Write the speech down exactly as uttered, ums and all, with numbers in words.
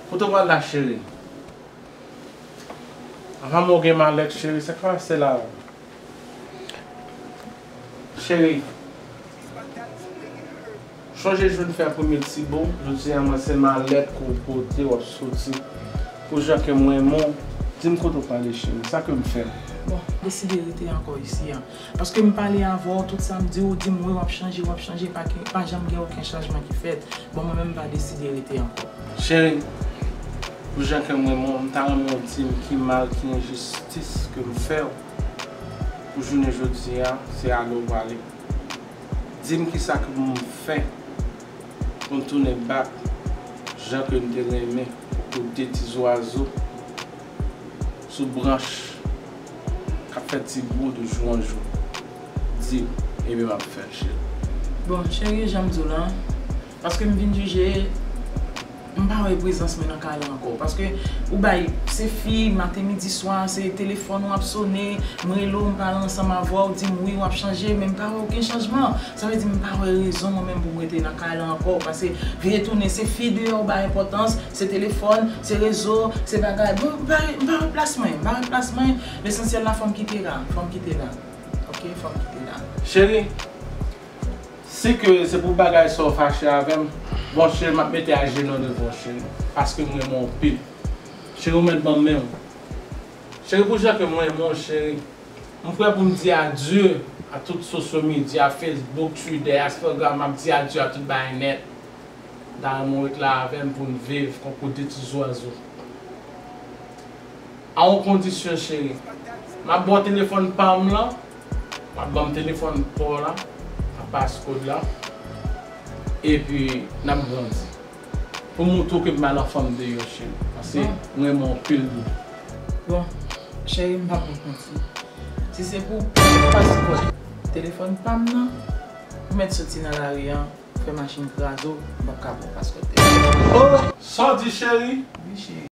Kote w pral la, cheri? Apa mwen gen malèt, cheri, sa k pase la? Cheri, chonje jou n fè premye ti bo, jodi a mwen se malèt ke w pote, w ap soti. Pou jan ke m renmen w, di m kote w prale, cheri, sa ke m fè? Bon, m deside rete ankò isi a. Paske m pale avè w, tout sa m di w, w di m wi, w ap chanje, w ap chanje, pa, pa janm gen okenn chanjman ki fèt. Bon, mwen menm, m pa deside rete ankò. Cheri, pou jan ke m renmen w, m ta renmen w di m ki mal, ki enjistis ke m fè w. Pou jounen jodi a, se ale w prale. Di m kisa ke pou m fè pou m tounen back jan ke m te renmen, pou de ti zwazo sou branch k ap fè ti bri de jou an jou. Di m, ebyen m ap fè l, cheri. Bon, cheri, jan m di w la, paske m vin jije, m pa wè prezans mwen nan kay la ankò. Paske ou bay, se fi, maten, midi, swa, se telefòn w ap sone, m rele w, m pale ansanm avè w, w di m wi, w ap chanje, men m pa wè okenn chanjman. Sa vle di m pa wè rezon mwen menm pou m rete nan kay la ankò. Paske vire tounen, se fi deyò w bay enpòtans, se telefòn, se rezo, se bagay. Bon, m pa, m pa wè plas mwen, m pa wè plas mwen. Lesansyèl la, fò m kite la, fò m kite la. Ok, fò m kite la. Cheri, si ke se pou bagay sa w fache avè m, bon, cheri, m ap mete ajenou devan w, cheri, paske m renmen w anpil. Cheri, ou mèt ban m men w. Cheri, pou jan ke m renmen w, cheri, m prè pou m di adye a tout social media, Facebook, Twitter, Instagram, m ap di adye a tout bagay nèt. M ta renmen w ret la avè m pou n viv konkou de ti zwazo. A yon kondisyon, cheri. M ap ba w telefòn pa m lan, w ap ban m telefòn pa w la, ak paskòd la, epi n ap grandi. Pou m montre w ke m pa nan fanm deyò, cheri. Paske m renmen w anpil wi. Bon, cheri, m p ap ba w manti. Si se pou paskòd telefòn pa m nan, ou mèt soti nan lari an, fè machin kraze w, m p ap ka ba w paskòd telefòn. Oh! Sa w di, cheri? Wi, cheri.